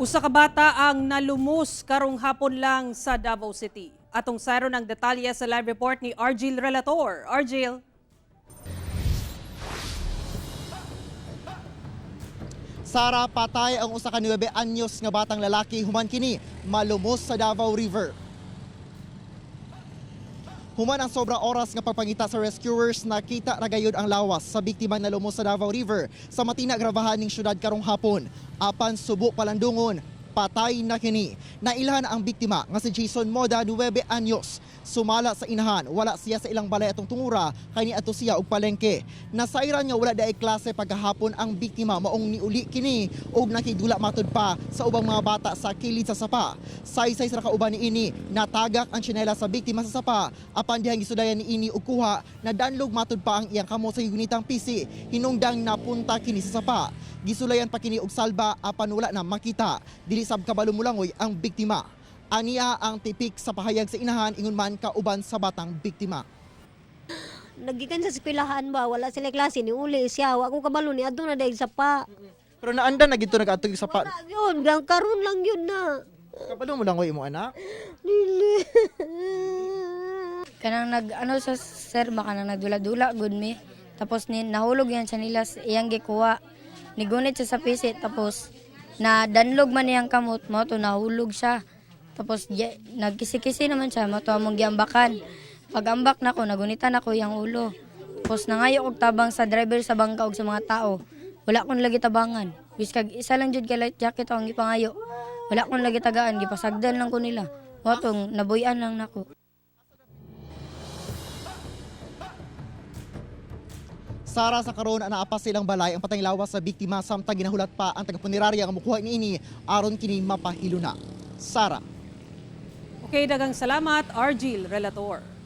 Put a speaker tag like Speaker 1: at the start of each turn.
Speaker 1: Usa ka bata ang nalumos karong hapon lang sa Davao City. Atong sayron ang detalye sa live report ni Argil Relator. Argil.
Speaker 2: Sara, patay ang usa ka 9 anyos nga batang lalaki human kini malumos sa Davao River. Human ang sobra oras nga pagpangita sa rescuers, nakita ra gayud ang lawas sa biktima na lumos sa Davao River sa matina grabahan ning syudad karong hapon. Apan subo palandungon, patay na kini. Nailhan ang biktima nga si Jason Moda, 9 anyos. Sumala sa inahan, wala siya sa ilang balay atong tungura kay niadto siya og palengke. Nasayran nga wala daay klase pagkahapon ang biktima, maong niuli kini og nakidula matud pa sa ubang mga bata sa kilid sa sapa. Saysay sa kauban niini, natagak ang tsinela sa biktima sa sapa apan dihang gisudayan niini og kuha, nadanlog matud pa ang iyang kamot sa gunitang PC. Hinungdang napunta kini sa sapa. Gisulayan pa kini og salba apan wala na makita. Dili sab kabalo mulangoy ang biktima. Aniya ang tipik sa pahayag sa inahan ingon man kauban sa batang biktima.
Speaker 3: Nagikan sa eskwelahan ba, wala sila klase, ni uli siya, wa ko kabalo ni adto na dahil sa pa.
Speaker 2: Pero naanda na gito nag-adto sa pa.
Speaker 3: Wala yun, gang karon lang yun na.
Speaker 2: Kabalo mo langoy imo anak.
Speaker 3: Dili.
Speaker 4: Kanang nag ano sa sir ba, kanang nagdula-dula gud mi. Tapos ni nahulog yan sa nila iyang gikuha. Nigunit siya sa pisit, tapos na danlog man iyang kamot mo to nahulog siya. Tapos nagkisi-kisi naman siya mo to among giambakan. Pag ambak nako, nagunitan ako iyang ulo. Tapos nangayo og tabang sa driver sa bangka og sa mga tao. Wala kon lagi tabangan. Biskag isa lang jud ka light jacket ang gipangayo. Wala kon lagi tagaan, gipasagdan lang ko nila. Mo tong nabuy-an lang nako.
Speaker 2: Sara, sa karon naa pa silang balay ang patayng lawas sa biktima samtang ginahulat pa ang taga-punerarya nga mokuha niini aron kini mapahiluna. Sara.
Speaker 1: Okay, dagang salamat, Argil Relator.